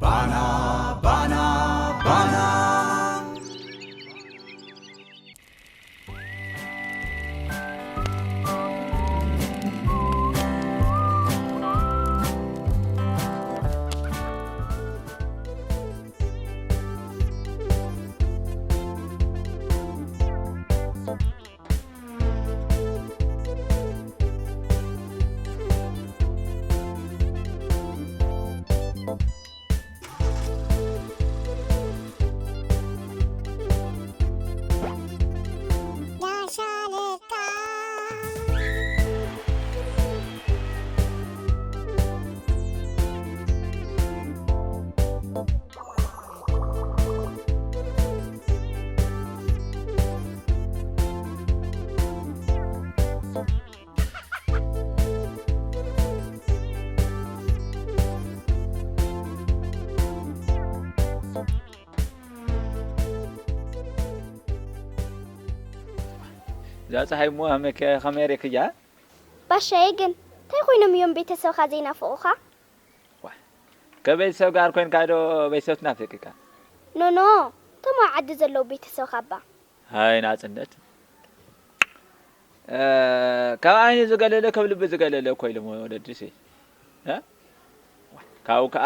ባና ባና ባና። እዛ ፀሓይ እሞ ከመይ ሬክያ? ባሻየ ግን እንታይ ኮይኖም እዮም ቤተሰብኻ ዘይናፍቑኻ? ከቤተሰብ ጋር ኮይንካ ዶ ቤተሰብ ትናፍቅ ኢካ? ኖኖ፣ እቶም ኣብ ዓዲ ዘለዉ ቤተሰብኻ እባ። ሃይ ናጽነት፣ ካብ ዓይኒ ዝገለለ ካብ ልቢ ዝገለለ እኮ ኢሎም ወለድሲ። ካብኡ ከዓ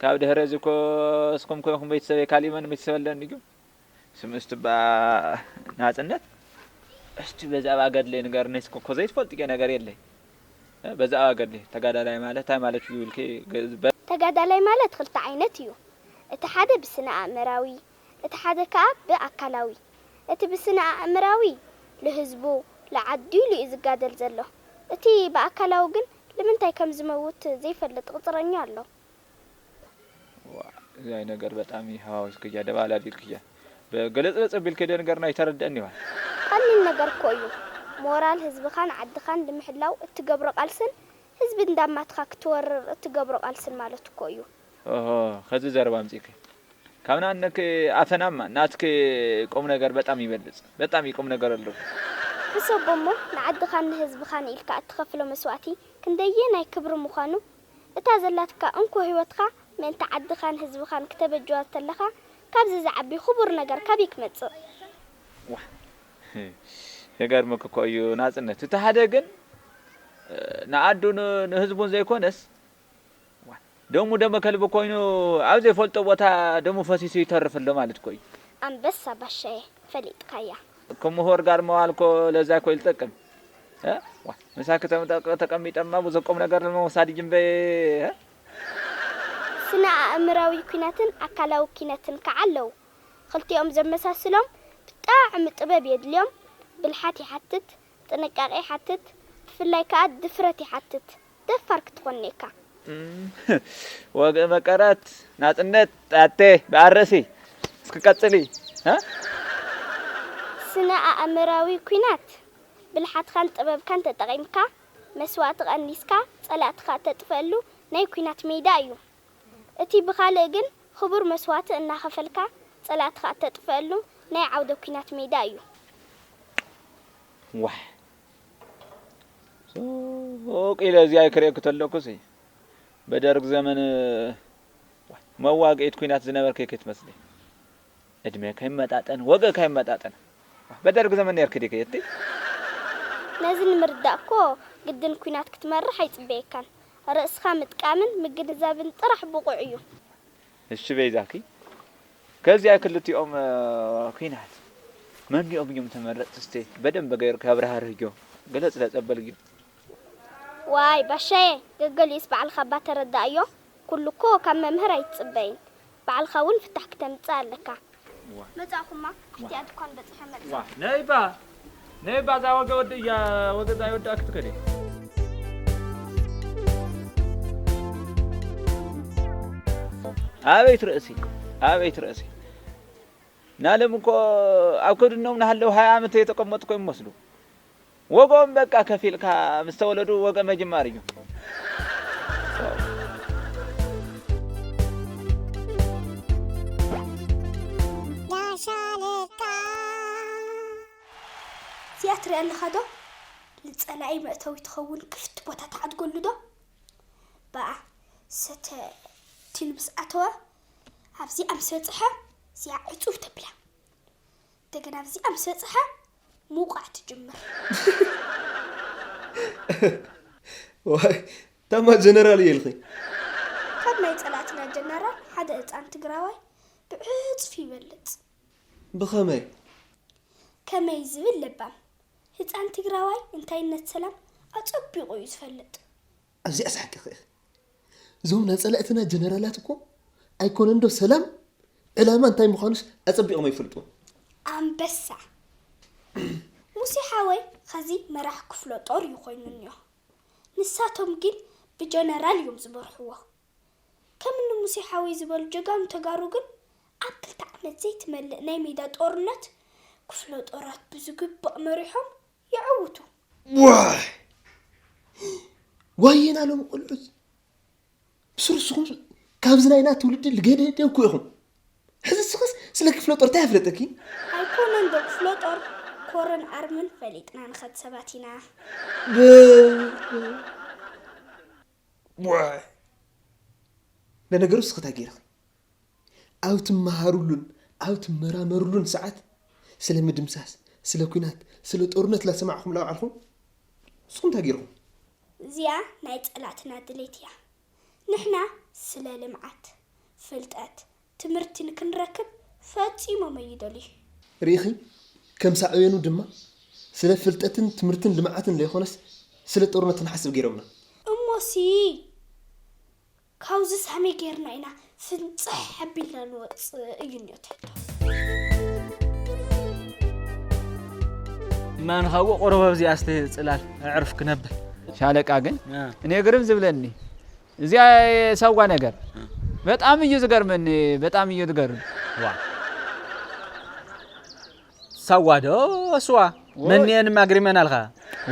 ካብ ድሕሪ እዚ እኮ እስኩም ኮይንኩም ቤተሰብ ካልእ መን ቤተሰብ ኣለኒ እዩ? ስምእስቲ እባ ናጽነት፣ እስቲ በዛዕባ ገድለይ ንገርኒ እስኪ፣ እኮ ዘይትፈልጥዮ ነገር የለይ። በዛዕባ ገድለይ፣ ተጋዳላይ ማለት እንታይ ማለት እዩ ኢልኪ ገ- በ- ተጋዳላይ ማለት ክልተ ዓይነት እዩ። እቲ ሓደ ብስነ ኣእምራዊ፣ እቲ ሓደ ከኣ ብኣካላዊ። እቲ ብስነ ኣእምራዊ ልህዝቡ፣ ልዓዱ ኢሉ እዩ ዝጋደል ዘሎ። እቲ ብኣካላዊ ግን ልምንታይ ከም ዝመውት ዘይፈልጥ ቅጽረኛ ኣሎ። ዋ፣ እዛይ ነገር በጣም ይሃዋውስክያ፣ ደባል ኣቢልክያ። በ- ገለጽለጽ ኣቢልክዮ ዶ ነገር ናይ ተረድአኒ ይሆን? ቀሊል ነገር እኮ እዩ። ሞራል ህዝብኻን ዓድኻን ንምሕላው እትገብሮ ቃልስን ህዝቢ እንዳማትኻ ክትወርር እትገብሮ ቃልስን ማለት እኮ እዩ። ኦሆ፣ ከዚ ዘረባ ኣምጺእኪ። ካብ ንኣነክ ኣፈናማ ናትክ ቁም ነገር በጣም ይበልጽ። በጣም እዩ ቁም ነገር ኣለዎ። ሕሰቦ እሞ ንዓድኻን ንህዝብኻን ኢልካ እትኸፍሎ መስዋእቲ ክንደየናይ ክብሪ ምዃኑ። እታ ዘላትካ እንኮ ህይወትካ ምእንቲ ዓድኻን ህዝብኻን ክተበጅዋ ተለኻ ካብዚ ዝዓቢ ክቡር ነገር ካበይ ክመጽእ? ዋ፣ ይገርምክ እኮ እዩ ናጽነት። እቲ ሓደ ግን ንዓዱ ን- ንህዝቡን ዘይኮነስ ዋ፣ ደሙ ደመ ከልቢ ኮይኑ ኣብ ዘይፈልጦ ቦታ ደሙ ፈሲሱ ይተርፍ ኣሎ ማለት እኮ እዩ። ኣንበሳ ባሻየ ፈሊጥካያ። ከም ምሁር ጋር መዋል እኮ ለዛ እኮ ይልጠቅም። እ? ዋ፣ ምሳክ ተምጠቅ- ተቀሚጠማ ብዙ ቁም ነገር ለመውሳድ ጅምበ። እ? ስነ ኣእምራዊ ኩነትን ኣካላዊ ኩነትን ከዓ ኣለዉ። ክልቲኦም ዘመሳስሎም ብጣዕሚ ጥበብ የድልዮም፣ ብልሓት ይሓትት፣ ጥንቃቄ ይሓትት፣ ብፍላይ ከዓ ድፍረት ይሓትት። ደፋር ክትኾን እኒኤካ። እም፣ ወግእ መቀረት ናጽነት ኣቴ ብኣረሲ እስኪ ቀጽሊ። እ? ስነ ኣእምራዊ ኩናት ብልሓትካን ጥበብካን ተጠቒምካ መስዋእቲ ቀኒስካ ጸላእትኻ እተጥፍአሉ ናይ ኩናት ሜዳ እዩ። እቲ ብኻልእ ግን ክቡር መስዋእቲ እናኸፈልካ ጸላእትኻ እተጥፍአሉ ናይ ዓውደ ኩናት ሜዳ እዩ። ዋሕ፣ ሱቅ ኢለ እዚኣ ክርእየኪ ተለኩሲ፣ በደርግ ዘመን መዋግኢት ኩናት ዝነበርኪ ክትመስሊ። እድሜ ከይመጣጠን፣ ወገ ከይመጣጠን። በደርግ ዘመን ነርኪ ዲኪ እቲ? ነዚ ንምርዳእ እኮ ግድን ኩናት ክትመርሕ ኣይጽበየካን። ርእስኻ ምጥቃምን ምግንዛብን ጥራሕ ብቑዕ እዩ። እሺ በይዛኪ፣ ከዚኣ ክልቲኦም ኩናት መኒኦም እዮም ተመረጥቲ? እስቲ በደንብ ገይርካ ኣብራህርህዮ፣ ገለጽ ለጸበልዮ። ዋይ ባሻየ፣ ገገሊኡስ ባዕልኻ እባ ተረዳእዮ። ኩሉ እኮ ካብ መምህር ኣይትጽበይን። ባዕልኻ እውን ፍታሕ ክተምጽእ ኣለካ። ዋ። መጻእኩማ፣ ክልቲኣ ድኳን በጺሐ መጻ። ዋ፣ ነይባ፣ ነይባ፣ እዛ ወገ ወዲ እያ፣ ወገ እዛ ወዲ ኣክትከደ። ኣበይት ርእሲ፣ ኣበይት ርእሲ። ናለም እኮ ኣብ ከድኖም ናሃለው ሃያ ዓመት የተቀመጡ እኮ ይመስሉ። ወጎም በቃ ከፊልካ ምስ ተወለዱ ወገ መጅማር እዩ። ዳሻለቃ። እዚኣ ትሪኣ ኣለኻ ዶ? ንጸላኢ መእተዊ ትኸውን ክፍቲ ቦታ ትዓድገሉ ዶ? በኣ፣ ሰተ፣ ቲን ምስ ኣተወ ኣብዚኣ ምስ በፅሐ እዚኣ ዕፁብ ተብላ። እንደገና ኣብዚኣ ምስ በፅሐ ምውቃዕ ትጅምር። ዋይ፣ ታማ ጀነራል እየ ኢልኺ። ካብ ናይ ፀላእትና ጀነራል ሓደ ህፃን ትግራዋይ ብዕፅፊ ይበልፅ። ብኸመይ? ከመይ ዝብል ለባም ህፃን ትግራዋይ እንታይነት ሰላም ኣፀቢቑ እዩ ዝፈልጥ። ኣብዚኣ ስሓቂ ኸ እዞም ናይ ፀላእትና ጀነራላት እኮ ኣይኮነን ዶ ሰላም ዕላማ እንታይ ምዃኑስ ኣፀቢቖም ኣይፈልጥዎ። ኣንበሳ ሙሴ ሓወይ ኸዚ መራሕ ክፍለ ጦር እዩ ኮይኑ እኒኦ። ንሳቶም ግን ብጀነራል እዮም ዝመርሕዎ። ከም እኒ ሙሴ ሓወይ ዝበሉ ጀጋኑ ተጋሩ ግን ኣብ ክልተ ዓመት ዘይትመልእ ናይ ሜዳ ጦርነት ክፍለ ጦራት ብዝግባእ መሪሖም የዕውቱ። ዋይ ዋየና ሎም ቆልዑት ብስርስኹም ካብዚ ናይና ትውልዲ ልገደደ እኮ ኢኹም። ሕዚ ስኽስ ስለ ክፍለ ጦር እንታይ ኣፍለጠኪ? ኣይኮነን ዶ ክፍለ ጦር ኮረን ኣርምን ፈሊጥና ንኸድ ሰባት ኢና። ዋይ ለነገሩ ስኽታ ገይርኺ ኣብ ትመሃሩሉን ኣብ ትመራመሩሉን ሰዓት ስለ ምድምሳስ ስለ ኩናት ስለ ጦርነት ላሰማዕኹም ላውዓልኹም ንስኹም እንታይ ገይርኹም? እዚኣ ናይ ጸላእትና ድሌት እያ። ንሕና ስለ ልምዓት፣ ፍልጠት፣ ትምህርቲ ንክንረክብ ፈጺሞም ኣይደልዩ። ርኢኺ? ከም ሳዕቤኑ ድማ ስለ ፍልጠትን ትምህርትን ልምዓትን ዘይኮነስ ስለ ጦርነት ክንሓስብ ገይሮምና። እሞሲ ካብዚ ሳሚ ጌርና ኢና ፍንፅሕ ኣቢልና ንወፅእ እዩ እኒኦ ትሕቶ። ማን ኻዎ ቆረባ እዚኣ እስተ ጽላል ኣዕርፍ ክነብል። ሻለቃ ግን እኔ ግርም ዝብለኒ እዚኣ የሳዋ ነገር በጣም እዩ ዝገርመኒ፣ በጣም እዩ ዝገርም። ዋ ሳዋ ዶ ስዋ መን እየን ማግሪመን ኣልኻ?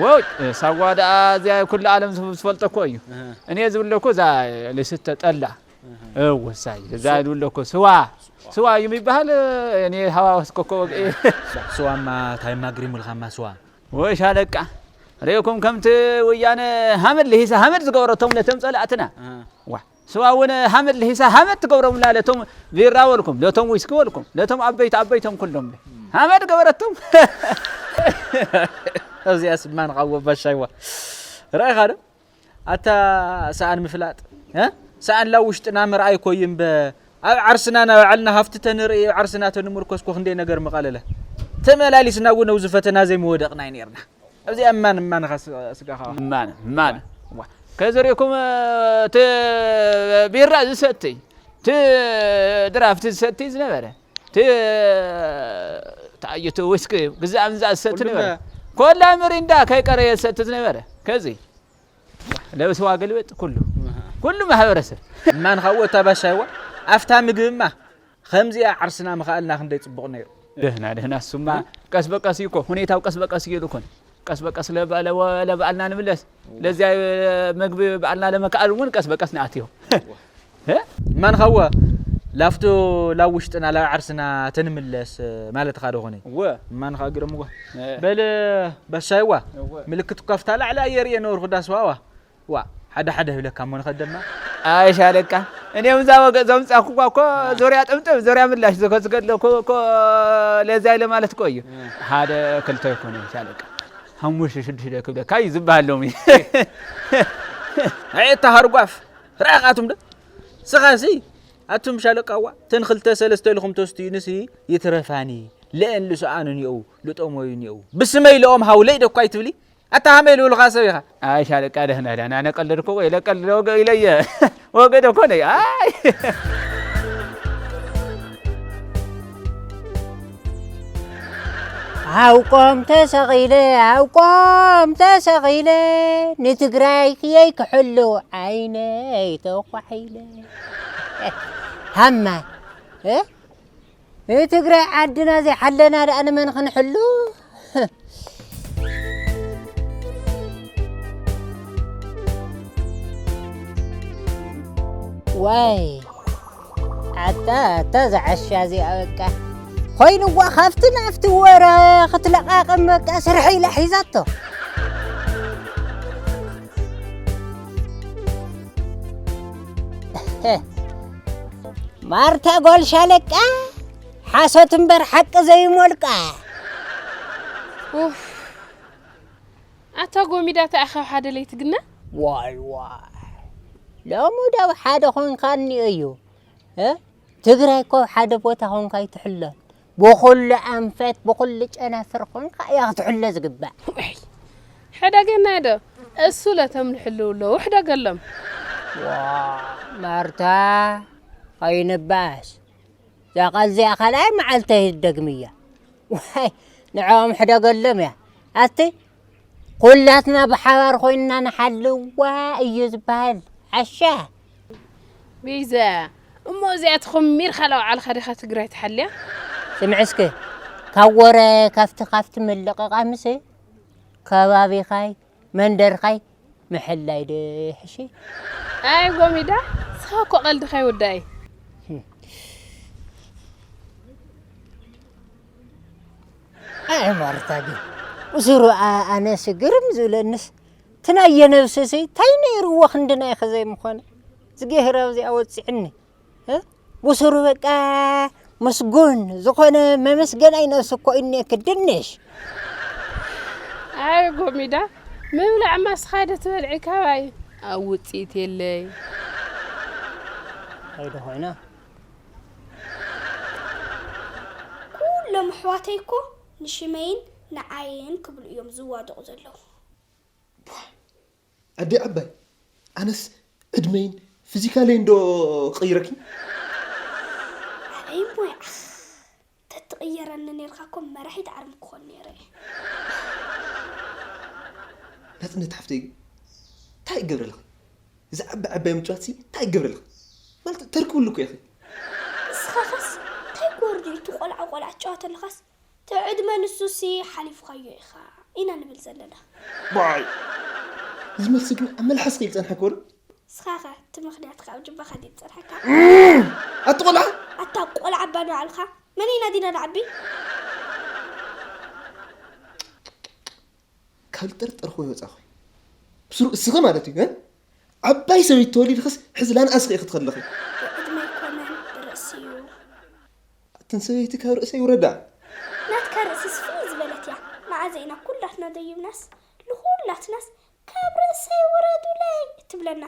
ወው ሳዋ ደኣ እዚኣ ኩሉ ዓለም ዝፍ- ዝፈልጦ እኮ እዩ። እኔ ዝብለኩ እዛ ልስተ ጠላ እወሳይ እዛ ዝብለኩ ስዋ ስዋ እዩ የሚባል። እኔ ሀዋወስኮ እኮ ወግኤ ስዋማ ታይ ማግሪሙ ልኻማ ስዋ? ወይ ሻለቃ ርእኩም ከምቲ ወያነ ሀመድ ልሂሳ ሀመድ ዝገበረቶም ነቶም ጸላእትና ዋ ስዋ እውን ሀመድ ልሂሳ ሀመድ ትገብሮም ላለቶም ቢራ ወልኩም ለቶም ዊስኪ ወልኩም ለቶም ኣበይት ኣበይቶም ኩሎም ሀመድ ገበረቶም። እዚኣ ስማን ቃወ ባሻይዋ ራእኻ ዶ ኣታ ሰኣን ምፍላጥ እ? ሰኣን ላ ውሽጥና ምርኣይ ኮይ እምበ ኣብ ዓርስና ናባዕልና ሃፍቲ ተንርኢ ኣብ ዓርስና ተንምርኮስ ኮ ክንደይ ነገር ምቐለለ። ተመላሊስና እውን ኣብዚ ፈተና ዘይምወደቕና ኔርና። ኣብዚ እማን እማንኻ ስ- ስጋኻ እማን እማን ዋ ከዘሪእኩም እቲ ቢራ ዝሰትይ እቲ ድራፍት ዝሰትይ ዝነበረ እቲ ታዩቲ ዊስኪ ግዛእ ምዛእ ዝሰቲ ነበረ ኮላ ምሪንዳ ከይቀረየ ዝሰቲ ዝነበረ ከዚ ለብስዋ ገልበጥ ኩሉ ኩሉ ማሕበረሰብ እማን ካብኡ እታ ባሻይዋ ኣብታ ምግብማ ከምዚኣ ዓርስና ምኽኣልና ክንደይ ጽቡቕ ነይሩ። ደህና ደህና እሱማ ቀስ በቀስ እዩ እኮ ሁኔታው ቀስ በቀስ እዩ ልኮን ቀስ በቀስ ለበዓልና ንምለስ ለዚያ ምግቢ በዓልና ለመክኣል እውን ቀስ በቀስ ንኣትዮ ማን ኻዋ ላፍቶ ላብ ውሽጥና ላብ ዓርስና ተንምለስ ማለት ኻ ደኾነ እወ ማን ኻ ግረምዋ በል በሻይዋ ምልክት እኳ ፍታ ላዕሊ ኣየር እየ ነብርኩ ዳስዋዋ ዋ ሓደ ሓደ ህብለካ እሞ ንኸደማ ኣይ ሻለቃ እኔም እዛ ወገ ዘምጻኩኳ እኮ ዙሪያ ጥምጥም ዙሪያ ምላሽ ዝከዝገለኩ እኮ ለዚያ ኢለ ማለት እኮ እዩ ሓደ ክልተ ይኮነ ሻለቃ ሓሙሽተ ሽዱሽተ ክብለካ እዩ ዝበሃል ሎሚ ኣየታ ሃርጓፍ ርኣኻትም ዶ ስኻሲ ኣቱም ሻለቃዋ ተን ክልተ ሰለስተ ኢልኹም ተስትዩንሲ ይትረፋኒ ለአን ልስኣኑ ኒአው ልጠሞዩ ኒአው ብስመይ ለኦም ሃውለይ ደኳ ይትብሊ ኣታ ሃመይ ልብሉኻ ሰብ ኢኻ ኣይ ሻለቃ ደህና ደህና ነቀልድ እኮ ወይ ለቀልድ ወገ ኢለየ ወገ ደኮነ ኣይ ኣብ ቆም ተሰቒለ ኣብ ቆም ተሰቒለ ንትግራይ ክየይ ክሕሉ ዓይነይ ተኳሒለ ሃማ እ? ንትግራይ ዓድና ዘይሓለና ደኣ ንመን ክንሕሉ ዋይ ኣታ ኣታ ዝዓሻ እዚኣ በቃ ኮይንዋ ካብቲ ናብቲ ወረ ክትለቃቅም በቃ ስርሐ ኢላ ሒዛቶ ባርታ ጎል ሻለቃ፣ ሓሶት እምበር ሓቂ ዘይሞልቃ። ኡፍ። ኣታ ጎሚዳ ተኣኸብ ሓደ ለይቲ ግና። ዋይ ዋይ፣ ሎሚ ደው ሓደ ኾንካ እኒኦ እዩ። እ? ትግራይ እኮ ሓደ ቦታ ኾንካ ኣይትሕሎን። ብኹሉ ኣንፈት፣ ብኹሉ ጨናፍር ኾንካ እያ ክትሕሎ ዝግባእ። ውይ፣ ሕደገና ዶ? እሱ ለቶም ልሕልው ኣለዉ፣ ሕደገሎም። ዋ፣ ማርታ፣ ኣይንባስ። እዛ ቃል እዚኣ ካልኣይ መዓልቲ ኣይትደግምያ። ዋይ፣ ንዕኦም ሕደገሎም እያ። ኣቲ፣ ኩላትና ብሓባር ኮይንና ንሓልዋ እዩ ዝበሃል። ዓሻ። ቤዛ፣ እሞ እዚኣ ተኾሚርካ ለባዕልኻ ዲኻ ትግራይ ትሓልያ? ስምዒ እስከ፣ ካብ ወረ፣ ካብቲ፣ ካብቲ ምልቕቓምሲ፣ ከባቢኻይ፣ መንደርኻይ ምሕላይ ዶ ይሕሽ? ኣይ ጎሚዳ፣ ንስኻ እኮ ቀልድኻ ይውዳእ እዩ። ኣይ ማርታ ግን፣ ብስሩ ኣ-፣ ኣነስ ግርም ዝብለንስ፣ ትናየ ነብስሲ፣ ታይ ነይርዎ ክንዲ ናይኸ ዘይምኾነ? ዝጌህራብ እዚኣ ወፂዕኒ። እ? ብስሩ በቃ፣ ምስጉን ዝኾነ መመስገናይ ነብሲ እኮ እዩ እኒኤ ክድንሽ። ኣይ ጎሚዳ፣ ምብላዕ ማስኻ ዶ ትበልዒ ካባይ? ኣብ ውፅኢት የለይ። ከይደ ኮይና። ኩሎም ኣሕዋተይ እኮ ንሽመይን ንዓየይን ክብሉ እዮም ዝዋደቑ ዘለዉ። ኣደይ ዓባይ፣ ኣነስ ዕድመይን ፊዚካለይን ዶ ክቕይረኪ? ኣበይ እሞ ይኣኽ? ተትቕየረኒ ነይርካ እኮ መራሒት ዓርሚ ክኾን ነይረ እየ። ናጽነት ሓፍተይ ግን እንታይ ይገብረልኺ? እዚ ዓቢ ዓባይ ምጭዋትሲ እንታይ ይገብረልኺ? ማለት ተርክብሉ እኮ ኢኺ። ንስኻኸስ እንታይ ክወርድ እዩ እቲ ቆልዓ ቆልዓ ትጫወተልኻስ እቲ ዕድመ ንሱሲ ሓሊፍኻዮ ኢኻ ኢና ንብል ዘለና። ዋይ፣ እዚ መልሲ ግን ኣብ መልሓስኺ እዩ ዝጸንሐ ክወርድ። ንስኻኸ እቲ ምኽንያትካ ኣብ ጅባኻ ድዩ ዝጸንሐካ? ኣቲ ቆልዓ! ኣታ ቆልዓ እባ ንባዕልኻ መን ኢና ዲና ንዓቢ? ካብ ዝጠርጠርኩ ይወጻኹ። ብስሩ እስኺ ማለት እዩ። ዓባይ ሰበይቲ ተወሊድኽስ ሕዚ ላንኣስኺ ኢኺ ትኸለኺ። ብዕድመ ኣይኮነን ብርእሲ እዩ። ኣትን ሰበይቲ ካብ ርእሰይ ውረዳ። ናትካ ርእስስ ፍልይ ዝበለት እያ። መዓዘ ኢና ኩላትና ደይብናስ ንኹላትናስ ካብ ርእሰይ ውረዱለይ እትብለና።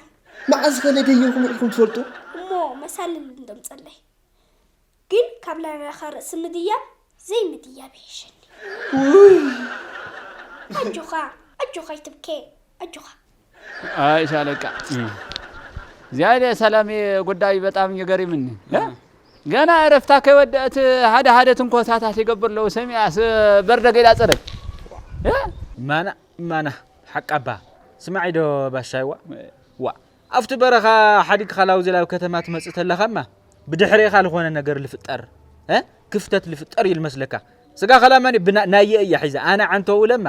መዓዝ ኸ ነደየብኩም ርኢኹም ትፈልጡ? እሞ መሳልል እንደምጸለይ። ግን ካብ ላዕሊኻ ርእሲ ምድያብ ዘይምድያብ ይሕሸኒ። ኣጆኻ ኣጆኻ ኣይትብኬ ኣጆኻ። ኣይ ሻለቃ እዚያ ሰላሜ ጉዳይ በጣም እየገሪምኒ። ገና እረፍታ ከይወደአት ሓደ ሓደ ትንኮሳታት ይገብር ኣለዉ። ሰሚኣስ በርደ ገይዳ ጸረብ። ማና ማና ሓቃባ ስማዒ ዶ ባሻይዋ ዋ ኣብቲ በረኻ ሓዲግኻ ላውዚ ላብ ከተማ ትመጽእ ተለኻማ ብድሕሬኻ ልኾነ ነገር ልፍጠር እ ክፍተት ልፍጠር እዩ ልመስለካ ስጋ ኸላማኒ ብና ናየ እያ ሒዛ ኣነ ዓንተው ለማ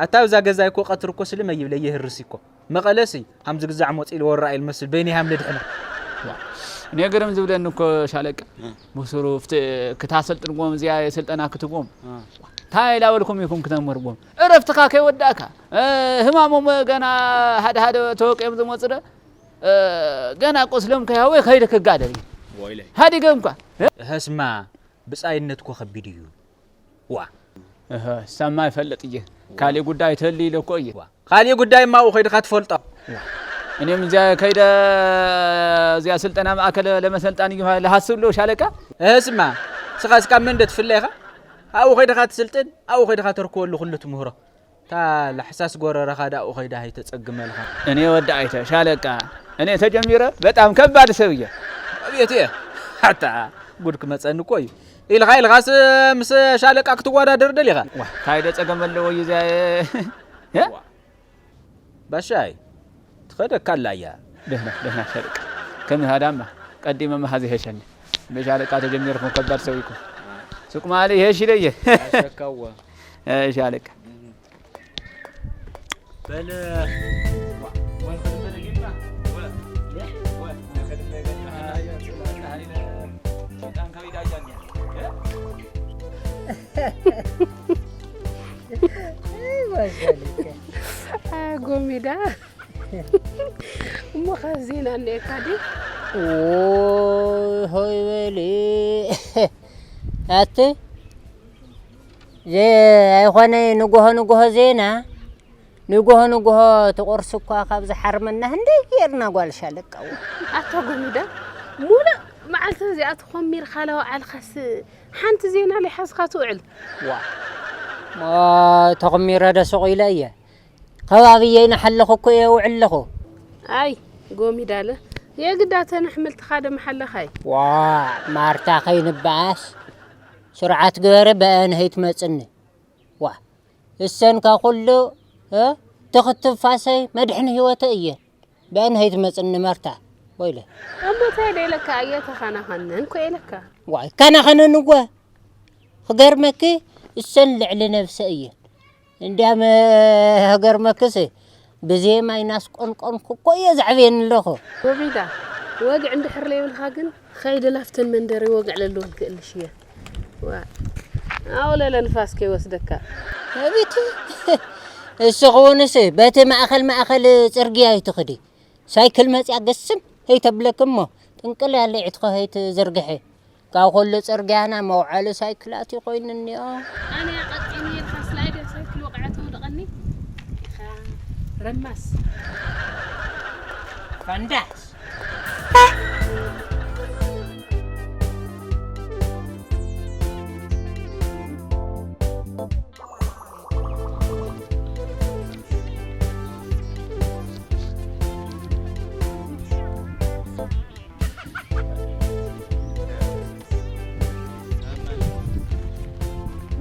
ኣታ ብዛ ገዛ እኮ ቀትር እኮ ስልም ኣይብለ ይህርስ እኮ መቐለሲ ሃም ዝግዛዕ ሞጺ ልወራ እዩ ልመስል በይኒ ሃም ልድሕነ እኔ ግርም ዝብለኒ እኮ ሻለቃ ብስሩ ክታሰልጥንዎም እዚኣ የስልጠና ክትዎም እንታይ ላበልኩም ኢኹም ክተምህርዎም እረፍትኻ ከይወዳእካ ህማሞም ገና ሓደ ሓደ ተወቂኦም ዝመፁ ዶ ገና ቁስሎም ከይሃወ ከይደ ክጋደል እዩ ወይለይ ሃዲገ እንኳ እህስማ ብፃይነት ኮ ከቢድ እዩ ዋ እህ ሰማ ይፈልጥ እየ ካሊእ ጉዳይ ተሊ ኢለ እኮ እየ ዋ ካሊእ ጉዳይ ማኡ ከይድካ ትፈልጦ እኔም እዚያ ከይደ እዚያ ስልጠና ማእከል ለመሰልጣን እዩ ለሃስብ ሎ ሻለቃ እህስማ ስኻ ስካ ምን ዶ ትፍለ ኢኻ ኣብኡ ከይድካ ትስልጥን ኣብኡ ከይድካ ተርክበሉ ኩሉ ትምህሮ እታ ላሕሳስ ጎረረኻ ዳኡ ኸይዳ ኣይተጸግመልኻ። እኔ ወዲ ኣይተ ሻለቃ እኔ ተጀሚረ በጣም ከባድ ሰብ እየ። ኣቤት እየ ሓታ ጉድ ክመጸኒ እኮ እዩ ኢልኻ ኢልኻስ ምስ ሻለቃ ክትወዳደር ደሊኻ። ዋ ታይ ደ ጸገም ኣለዎ እዩ እዚኣ እ? እ? ዋ ባሻይ ትኸደካ ኣላ እያ። ደህና ደህና ሻለቃ ከም ሃዳማ ቀዲመ መሃዚ ሄሸኒ። ብሻለቃ ተጀሚርኩም ከባድ ሰብ ኢኩም። ሱቅ ማሊ ሄሽ ኢለየ። ኣሸካዋ ሻለቃ በል ጎሚዳ እሞ ከዚ ዜና እኒኤካ ድዩ? ኦይ፣ ሆይ በሊ። ኣቲ፣ ዘ-፣ ኣይኾነ ንጎሆ ንጎሆ ዜና፣ ንጎሆ ንጎሆ እቲ ቁርሲ እኳ ካብ ዝሓርመና ህንደይ ጌርና ጓል ሻለቃ። ኣታ ጎሚዳ፣ ሙሉእ መዓልቲ እዚኣ ተኾሚርካ ለዋዓልካስ ሓንቲ ዜና ለይሓዝካ ትውዕል? ዋ፣ ሞ ተኾሚረ ዶ ሱቕ ኢለ እየ? ከባብየይ እናሓለኹ እኮ እየ እውዕል ኣለኹ። ኣይ፣ ጎሚዳለ፣ የግዳ ተን ኣሕምልትኻ ዶ መሓለኻይ? ዋ፣ ማርታ ከይንበኣስ ስርዓት ግበሪ፣ በአን ሀይትመጽኒ። ዋ፣ እሰን ካብ ኩሉ፣ እ፣ ትኽትፋሰይ መድሕን ህይወተይ እየን። በአን ሀይትመጽኒ ማርታ፣ ወይለ። እሞ እንታይ ደይለካ እየ ተኻናኸንን ኮ ኢለካ። ዋይ፣ ከናኸንን እወ። ክገርመኪ፣ እሰን ልዕሊ ነብሰ እየን። እንዲያም፣ ክገርመክስ፣ ብዜማ ይናስቆንቆንኩ እኮ እየ ዘዕብየን ኣለኹ። ጎቢዳ፣ ወግዒ እንድሕር ለይብልካ ግን፣ ኸይዲ ላፍተን መንደረይ ወግዒ ለለወን ክእልሽ እየ። ዋ፣ ኣውለለ ንፋስ ከይወስደካ። ኣቤት፣ እስኺ እውንስ በቲ ማእኸል ማእኸል ጽርግያ ኣይትኽዲ። ሳይክል መጽያ ግስም ሀይተብለኪ እሞ፣ ጥንቅል ያለ ዕትኸ ሀይትዝርግሐ። ካብ ኩሉ ጽርግያና መውዓሊ ሳይክላት እዩ ኮይኑ እኒኦ። ኣነ ቀጢን ኢልካ ስላይድ ሳይክል ወቕዐ ተውድቐኒ። ኢኻ ረማስ። ፈንዳስ።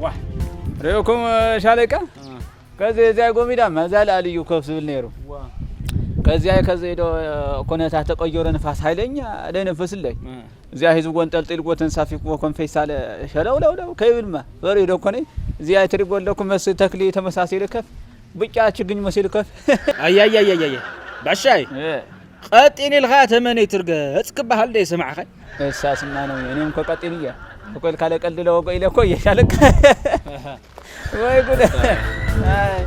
ዋህ፣ ርኢኹም ሻለቃ? እ። ከዚ እዚኣ ጎሚዳ መዛ ልኣል እዩ ኮፍ ዝብል ነይሩ። ዋ። ከዚኣ ከዚ ዶ ኩነታት ተቀየረ፣ ንፋስ ኃይለኛ ደይነፍስለይ። እ። እዚኣ ሒዝዎ እንጠልጢልዎ ተንሳፊፍዎ ከም ፌስታል ሸለውለውለው ከይብልማ ፈሪሁ ዶ ኮነ። እዚኣ ትሪእዎ ኣለኩም መስ ተክሊ ተመሳሲሉ ከፍ ብጫ ችግኝ መሲሉ ከፍ። ኣያያያያየ። ባሻይ። እ። ቀጢን ኢልካ ተመነይ ትርገጽ ክበሃል ዶ ይሰማዕኸ? እሳስ ማነው? እኔም እኮ ቀጢን እየ እኮ ኢልካ ለቀልድ ለወጎ ኢለ እኮ እየ ሻለቃ። ወይ ጉድ። ኣይ።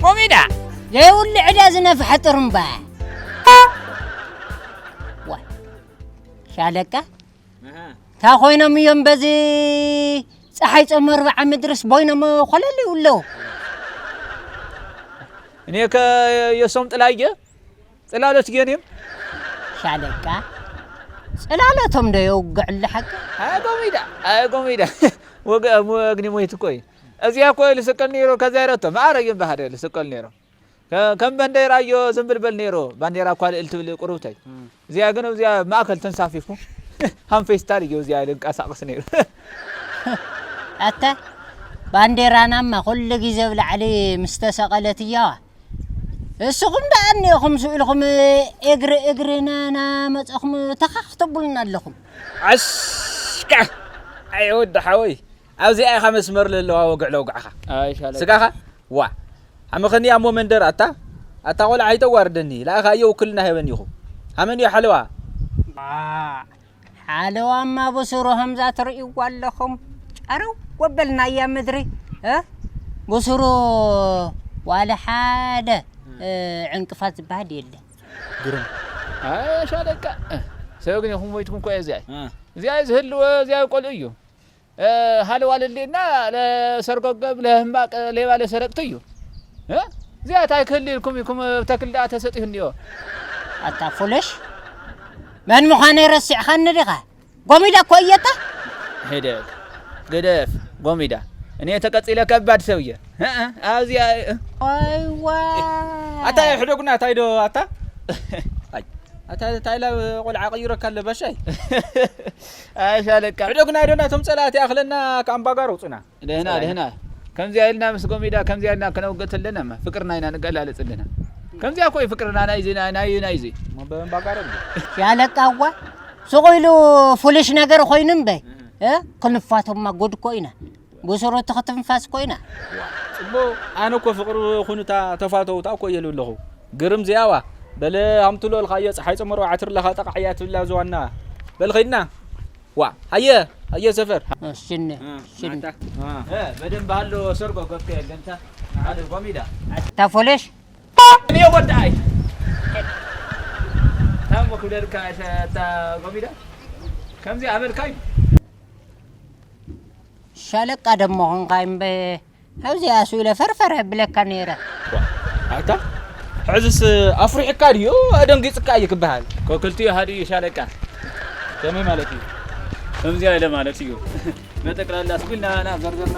ጎሚዳ፣ ዘይብሉ ዕዳ ዝነፍሐ ጥሩምባ። ዋይ፣ ሻለቃ፣ ኣሃ። እንታይ ኮይኖም እዮም በዚ ፀሓይ ጾም ኣርብዓ ምድርስ ቦይኖም ኮለል ይብሉ ኣለዉ? እኔ ከ የሶም ጥላየ ጽላሎት ጌኔም። ሻለቃ፣ ጽላሎቶም ዶ የውግዕሉ ሓቂ? ኣይ ጎሚዳ፣ ኣይ ጎሚዳ። ወገ-፣ ወግኒ ሞይት እኮ እዩ። እዚኣ እኮ ልስቀል ነይሩ፣ ከዛ ይረቶ፣ ማዕረ እዮም ባህደ ልስቀል ነይሩ። ከ-፣ ከም ባንዴራ እዮ ዝንብልበል ነይሩ። ባንዴራ እኳ ልእል ትብል ቁሩብተይ። እም። እዚኣ ግን እዚኣ ማእከል ተንሳፊፉ። ሃም ፌስታል እዮ እዚኣ ልንቀሳቀስ ነይሩ። ኣታ፣ ባንዴራናማ ኩሉ ግዜ ኣብ ላዕሊ ምስ ተሰቐለት እያዋ። እስኹም ደኣ እኒኦኹም ስኢልኹም እግሪ እግርና ናመጻኹም ተኻኽ ተብሉና ኣለኹም። ዓሽካ! ኣይ ወዲ ሓወይ፣ ኣብዚኣ ኢኻ መስመር ለለዋ ወግዕ ለውግዕኻ። ኣይ ሻለቃ። ስጋኻ? ዋ! ሓመኸኒ ኣሞ መንደር ኣታ? ኣታ ቆልዓ ኣይተዋርደኒ። ለኣኻዮ ውክልና ሄበኒ ኢኹም። ሃመኒ ሓለዋ። ዋ! ሓለዋማ ብስሩ ሃምዛ ትርእይዋ ኣለኹም። ጨረው ወበልናያ ምድሪ፣ እ? ብስሩ ዋላ ሓደ፣ እ፣ ዕንቅፋት ዝበሃል የለን። ግርም። ኣይ ሻለቃ፣ እ፣ ሰብ ግን ኢኹም ሞይትኩም እኮ እያ እዚኣ። እ። እዚኣ ዝህልወ እዚኣ ቆልዑ እዩ። እ፣ ሃለዋ ልሌና ለሰርጎገብ ለህማቅ ሌባ ለሰረቅት እዩ። እ? እዚኣ እንታይ ክህልልኩም ኢልኩም ተክል ደኣ ተሰጢሁ እንዲዮ። ኣታ ፉልሽ፣ መን ምዃነይ ረሲዕኻኒ ዲኻ? ጎሚዳ እኮ እየታ። ሄደግ፣ ግደፍ፣ ጎሚዳ። እኔ ተቀጺለ ከባድ ሰውዬ። እ፣ እ፣ ኣብዚኣ፣ እ። ኣይዋ። ኣታ ሕደጉና፣ እንታይ ዶ፣ ኣታ? ኣይ፣ ኣታ፣ እንታይ ኢላ ቆልዓ ቀይረካ ኣለ ባሻይ? ኣይ፣ ሻለቃ። ሕደጉና፣ ዶ ናቶም ጸላእቲ ኣኽለና ከኣምባጋር ውጹና። ደህና፣ ደህና። ከምዚኣ ኢልና ምስ ጎሚዳ፣ ከምዚኣ ኢልና ክነውግእ ተለና፣ ፍቅርና ኢና ንገላለጽ ኣለና። ከምዚኣ እኮ እዩ ፍቅርና፣ ናይዚ፣ ናይ፣ ናይ፣ ናይዚ። እሞ በእምባጋር እንዴ? ሻለቃዋ፣ ሱቕ ኢሉ ፉልሽ ነገር ኮይኑ እምበይ፣ እ? ክንፋቶማ ጉድ እኮ ኢና። ብስሩ እቲ ክትንፋስ እኮ ኢና። ጽቡቕ፣ ኣነ እኮ ፍቅሪ ኩኑታ ተፋተውታ እኮ እየ ልብለኹ። ግርም ዝያዋ፣ በለ ሃምትሎ ልኻዮ፣ ጸሓይ ጸመሮ ዓትር ለኻ ጠቃዕያ ትብላ ዝዋና። በል ኸይድና። ዋ፣ ሃየ፣ ሃየ ሰፈር። ሽነ ሽነ። በደንብ ኣሎ ሰርጎ ገብከ ገንታ ሓደ ጎሚዳ። ታፎለሽ እኔ ወዳይ ታሞ ክብለልካ እታ ጎሚዳ ከምዚ ኣበልካዩ። ሻለቃ ደሞ ኾንካ እምበ ኣብዚኣ ስኢለ ፈርፈር የብለካ ነይረ። ኣታ ሕዝስ ኣፍሪሕካ ድዩ ኣደንጊጽካ እዩ ክበሃል። ኮክልቲ ሃዲ ሻለቃ ከመይ ማለት እዩ? ከምዚኣ ኢለ ማለት እዩ። በጠቅላላ ስጉልና ና ዘርዘርና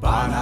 ባና